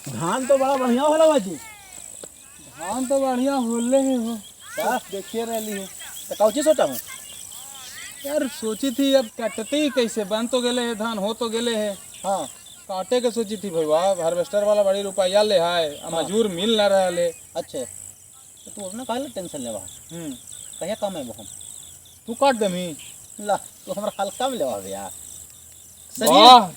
धान तो बड़ा बढ़िया होला बाजी। धान तो बढ़िया होले ही हो, देखिए रही है। तो कौची सोचा हूँ यार? सोची थी अब कटती ही कैसे, बन तो गेले है धान, हो तो गेले है। हाँ। काटे के सोची थी भैया, हार्वेस्टर वाला बड़ी रुपया ले है आ मजदूर मिल ना रहा ले। अच्छे, तो तू अपना काहे टेंशन लेवा? हम्म। कहिया काम है वो? तू काट देमी? ला, तू हमरा हल्का में लेवा भैया। वाह,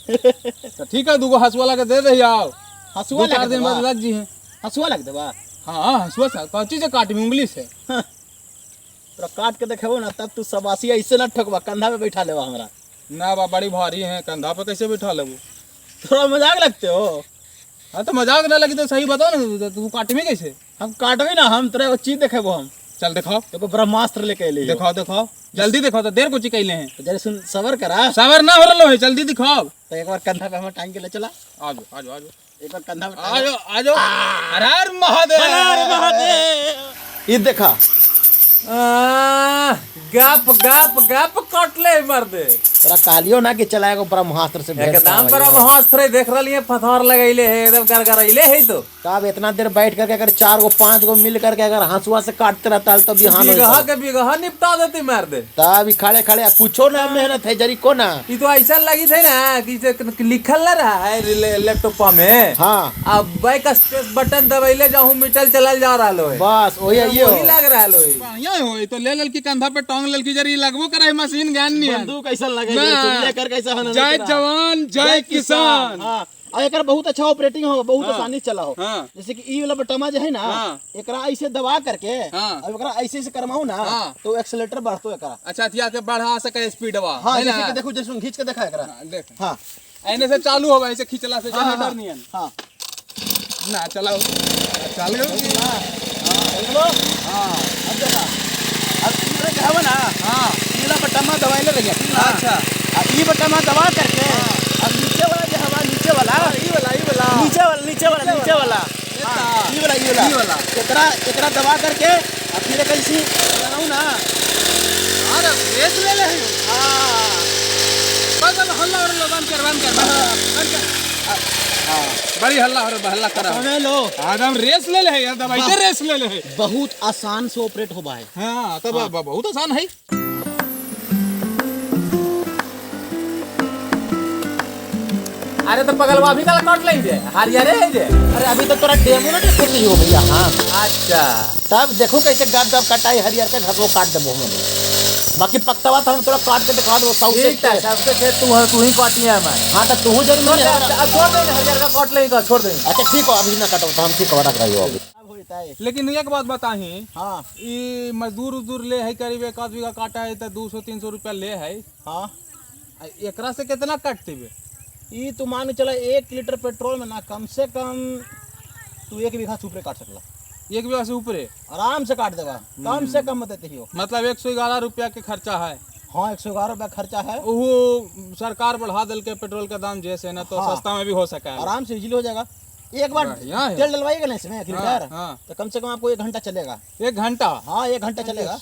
तो ठीक है, दूगो हंसुआ लगा दे दे आओ। हंसुआ दो चार लगा दिन बाद देबा? लग जी है। हंसुआ लग देबा? हाँ, हंसुआ से कौची से काटमी, उंगली से? तोरा काट के देखेबो ना तब तू सबासी ऐसे ना ठोकबा, कंधा पे बैठा लेबा हमरा। ना बा, बड़ी भारी है, कंधा पे कैसे बैठा लेबू? थोड़ा मजाक लगते हो। हाँ तो मजाक ना लगी तो सही बताओ ना, तू काटमी कैसे? हम काटबी ना, हम तोरा एगो चीज देखेबो हम। चल दिखाओ। एगो ब्रह्मास्त्र लेके अइली हो। दिखाओ दिखाओ, जल्दी दिखाओ, तो देर कुछ कैले हैं। तो जरा सुन, सबर करा। सबर ना हो रहा है, जल्दी दिखाओ। तो एक बार कंधा पे हम टांग के ले चला। आ जाओ आ जाओ आ जाओ। एक बार कंधा पे। आ जाओ आ जाओ। हर हर महादेव, हर हर महादेव। ये देखा। गप गप गप कटले मर्दे। तोरा कहलियो ना कि चला एगो ब्रह्मास्त्र से भेंट एकदम करावल। ब्रह्मास्त्र देख रही है, फथार लगैले है, एकदम गड़गड़ैले है। तो तब इतना देर बैठ करके अगर 4 गो 5 गो मिल करके अगर हंसुआ से काटते रहता तो बिहान हो बिगहा जाता। के बिगहा निपटा देती मर्दे। तब ई खड़े खड़े कुछो ना मेहनत है जरी को ना। ई तो ऐसा लगी थे ना कि जैसे लिखल ना रहा है लैपटॉप में। हाँ। अब बैक स्पेस बटन दबैले जाहू मिटल चलल जा रहा है। बस वही है ये हो। वही लग रहा है। बढ़िया हो, ये तो ले लड़की कंधा पे टांग लड़की जरी लगबो करे मशीन ज्ञान नहीं है। बंदूक ऐसा लगे ना। लेकर कैसा होना जय जवान जय किसान। हाँ, और एकरा बहुत अच्छा ऑपरेटिंग हो, बहुत हाँ। आसानी से चला हो। हाँ। जैसे कि ई वाला बटमा जो है ना, हाँ। एकरा ऐसे दबा करके हाँ। और एकरा ऐसे ऐसे करमाऊ ना, हाँ। तो एक्सेलेरेटर बढ़तो एकरा। अच्छा, अथिया के बढ़ा सके स्पीडवा। हाँ, है ना? जैसे कि देखो, जैसे खींच के देखा एकरा। हाँ, देख। हाँ। एने से चालू होवे, ऐसे खींचला से हाँ, जनरेटर हाँ, नियन। हाँ। ना चलाओ, चल गयो। हाँ, देख लो। हाँ। अब देखा, अब ई वाला जो है ना, हाँ। ई वाला बटमा दबाइले रहिए, ठीक ना? अच्छा। अब ई बटमा दबा करके, अब नीचे वाला जो हवा, नीचे वाला, ई वाला, ई वाला। नीचे वाला, नीचे वाला, नीचे वाला। हाँ, ई वाला, ई वाला। ई वाला। एकरा दबा करके, अब फिर एक ऐसी लगाऊं ना। अरे, रेस ले ले। हाँ। बस अब हल्ला हो रहा, बंद कर, बंद कर, बंद कर, बंद कर। हाँ। बड़ी हल्ला हो रहा, हल्ला करा। समझ लो। एकदम रेस ले ले यार, दबाई से रेस ले ले। बहुत आसान से ऑपरेट होबा है। हाँ, तब बहुत आसान है। अरे तो पगलवा भी कल काट लेंगे, हरियरे है जे। अरे अभी तो तोरा डेमो ना देखो नहीं हो भैया। हाँ। अच्छा। तब देखो कैसे गप गप कटाई, हरियर के घसो काट देबो हम। बाकी पकतवा तो हम तोरा काट के दिखा देबो सौ से ठीक है, सबसे खेत तू है, तू ही काटी है हमारे। हाँ, तो तू जरूर छोड़ नहीं दे, है। अब छोड़ दे, हरियर का काट लेंगे, छोड़ दे। अच्छा ठीक हो, अभी ना काटो तो हम ठीक हो रख रही हो अभी। लेकिन एक बात बताही। हाँ। ई मजदूर उजदूर ले है करीब एक आध बीघा काटा है तो 200-300 रुपया ले है। हाँ। आ एकरा से कितना काटते बे? ई तू मान चला 1 लीटर पेट्रोल में ना कम से कम तू 1 बीघा से ऊपरे काट सकला। 1 बीघा से ऊपरे? आराम से काट देबा, कम से कम बताते ही हो। मतलब 111 रुपया के खर्चा है। हाँ, 111 रुपया खर्चा है। वो सरकार बढ़ा दिल के पेट्रोल का दाम जैसे ना, तो हाँ। सस्ता में भी हो सका है। आराम से इजीली हो जाएगा। एक बार बढ़िया है। तेल डलवाइएगा ना इसमें 1 हाँ, लीटर, हाँ। तो कम से कम आपको 1 घंटा चलेगा। 1 घंटा? हाँ, 1 घंटा चलेगा।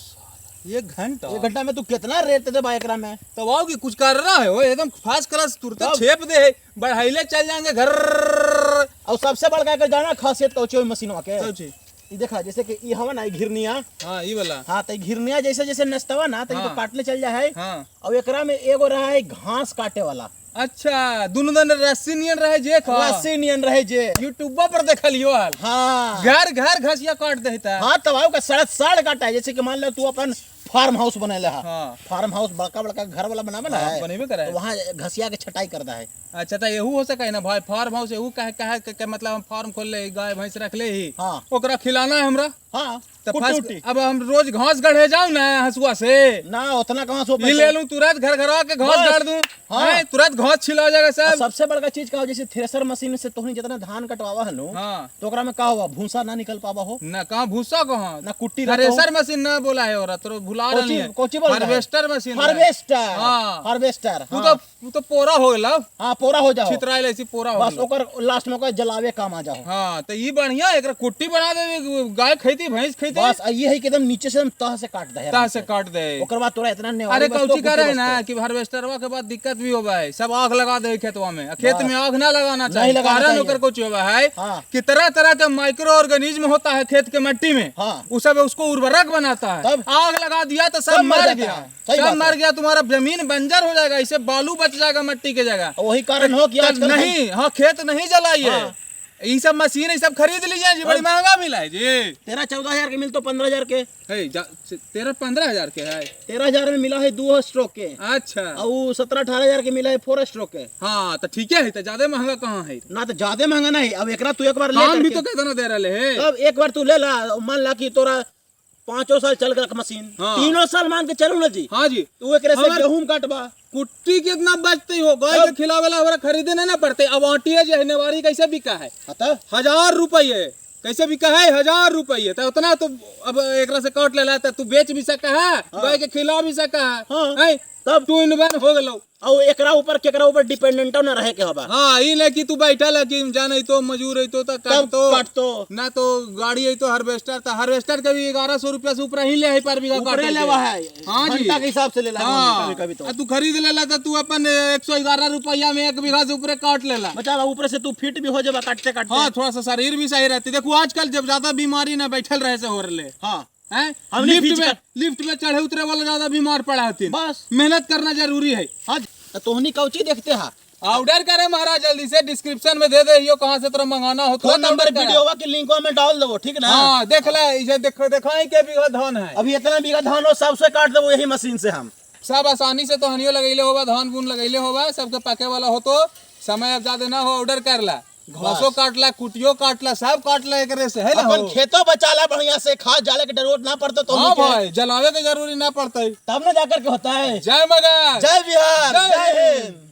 1 घंटा? 1 घंटा में तू कितना रेट दे बाइक में? तो आओ कि कुछ कर रहा है वो, एकदम फास्ट क्लास तुरंत तब। छेप दे, बढ़ाइले चल जाएंगे घर। और सबसे बड़का एकर जाना खासियत कौची ओई मशीनवा के? कौची? ई देखा, जैसे कि ई हवा ना, ई घिरनिया। हाँ, ई वाला। हाँ, तो ई घिरनिया जैसे जैसे नचतवा ना, तो ई तो हाँ। काटले चल जाए है। हाँ। और एकरा में एगो रहा है घास काटे वाला। अच्छा, दोनों दन रस्सी नियन रहे जे खा। रस्सी नियन रहे जे। यूट्यूबा पर देखलियो हाल। हाँ। घर घर घसिया काट देता। हाँ, तब आओ का सड़क साड़ काटा है। जैसे कि मान लो तू अपन फार्म हाउस बनेला है। हाँ। फार्म हाउस बड़का बड़का घर वाला बनावे ना हाँ, है। बनेबे करे। तो वहाँ घसिया के छटाई करता है। अच्छा, तो एहू हो सके ना भाई, फार्म हाउस एहू कहे कहे के, के मतलब हम फार्म खोल ले, गाय भैंस रख ले ही। हाँ। ओकरा खिलाना है हमरा। हाँ, तो कुट्टी फर्स्ट उट्टी। अब हम रोज घास गढ़े जाऊं ना हंसुआ से। ना, उतना कहाँ से ई ले लूं तुरंत घर घर आके घास बस। गाड़ दूं। हाँ। हैं, तुरंत घास छिला जाएगा और सब। सबसे बड़का चीज का हो, जैसे थ्रेसर मशीन से तोहनी जितना धान कटवावा है नु, हाँ। तो ओकरा में का हुआ, भूसा ना निकल पावा हो। ना कहाँ भूसा कहाँ? ना कुट्टी रहता हो। थ्रेसर मशीन ना बोला है और तो भुला कोची रही है। कोची बोल रहा है? हार्वेस्टर मशीन है। हार्वेस्टर। हाँ। हार्वेस्टर, तू हाँ। तो, तू तो पोरा हो गेला। हाँ, पोरा पोरा हो जाओ, छितराइल ऐसी पोरा हो बस गेलो। ओकर लास्ट में ओकर जलावे काम आ जाओ। हाँ तो ई बढ़िया, एकरा कुट्टी बना दे, गाय खैती भैंस खैती, बस ये है कि एकदम नीचे से एकदम तह से काट दे, तह से काट दे। ओकर बाद तोरा इतना नेवारी अरे बसतो, कौची करे कुट्टी ना बसतो। कि हार्वेस्टरवा के बाद दिक्कत भी होबा है, सब आग लगा दे खेतवा में, खेत में आग ना लगाना चाहिए, लगाना कारण चाहिए। ओकर कुछ होबा है हाँ। कि तरह तरह के माइक्रो ऑर्गेनिज्म होता है खेत के मिट्टी में, हाँ। वो सब उसको उर्वरक बनाता है। तब? आग लगा दिया तो सब सब मर मर जाता गया, है। सही सब बात मर है। गया, तुम्हारा जमीन बंजर हो जाएगा, इससे बालू बच जाएगा मिट्टी के जगह। वही कारण हो कि तो आजकल नहीं, हाँ खेत नहीं जलाइए, हाँ। ये सब मशीन ये सब खरीद लीजिए जी, बड़ी महंगा मिला है जी, 13-14 हजार के मिल तो 15 हजार के, 13-15 हजार के है, 13 हजार में मिला है 2 स्ट्रोक के। अच्छा। और 17-18 हजार के मिला है 4 स्ट्रोक के। हाँ तो ठीक है, तो ज्यादा महंगा कहाँ है ना, तो ज्यादा महंगा नहीं। अब एकरा तू एक बार ले काम भी करके- तो कितना दे रहे है, तब एक बार तू ले ला, मान ला कि तोरा 5 साल चल गया मशीन, हाँ। 3 साल मान के चलू ना जी, हाँ जी, तू एकरे से हमार- गेहूं काटबा, कुट्टी कितना बचती हो, गाय के खिलावे ला हमरा खरीदे नहीं ना पड़ते। अब आटी है जो नेवारी कैसे बिका है, अतः 1000 रुपये कैसे बिका है, 1000 रुपये, तो उतना तो अब एकरा से काट लेला तो तू बेच भी सका है, गाय के खिला भी सका है, हाँ। हैं? तब टू इन वन हो गेलो। और एकरा ऊपर केकरा ऊपर डिपेंडेंट ना रहे के होबा। हाँ ई ले कि तू बैठल है कि जाने तो मजूर है तो तब काटतो काटतो ना तो गाड़ी है तो हार्वेस्टर, तो हार्वेस्टर के भी 1100 रुपया से ऊपर ही ले है पर बीघा ऊपरे काटे के। लेवा है, हाँ जी। घंटा के हिसाब से लेला है हाँ। कभी कभी तो। आ तू खरीद लेला तो तू अपन 111 रुपया में 1 बीघा से ऊपर काट लेला। बचा ऊपर से तू फिट भी हो जाबा काटते काटते। हाँ थोड़ा सा शरीर भी सही रहती। देखो आजकल जब ज्यादा बीमारी ना बैठल रहे से हो रहे। हाँ हैं? हमने लिफ्ट बीच में का- लिफ्ट में चढ़े उतरे वाला ज्यादा बीमार पड़ा हथिन। बस। मेहनत करना जरूरी है। हाँ तो तोहनी कौची देखते हा, ऑर्डर करे महाराज जल्दी से, डिस्क्रिप्शन में दे दे यो कहाँ से तोरा मंगाना हो, फोन तुरंत नंबर ऑर्डर करा। वीडियो के लिंक में डाल देबो, ठीक ना। हाँ देख ले, इसे देखो देखाई के बीघा धान है, अभी इतना बीघा धान हो सबसे काट देबो यही मशीन से हम। सब आसानी से तो हनियो लगैले होबा, धान बुन लगैले होबा, सबके पके वाला हो तो समय अब ज्यादा ना हो, ऑर्डर कर ला, घासो काट ला, कुटियो काट ला, सब काट ला एकरे से है ना अपन हो। खेतो बचा ला बढ़िया से, खाद जाले के जरूरत ना पड़ता तो हाँ भाई जलावे के जरूरी ना पड़ता। तब ना जाकर के होता है। जय मगर, जय बिहार, जय जय हिंद। हिंद।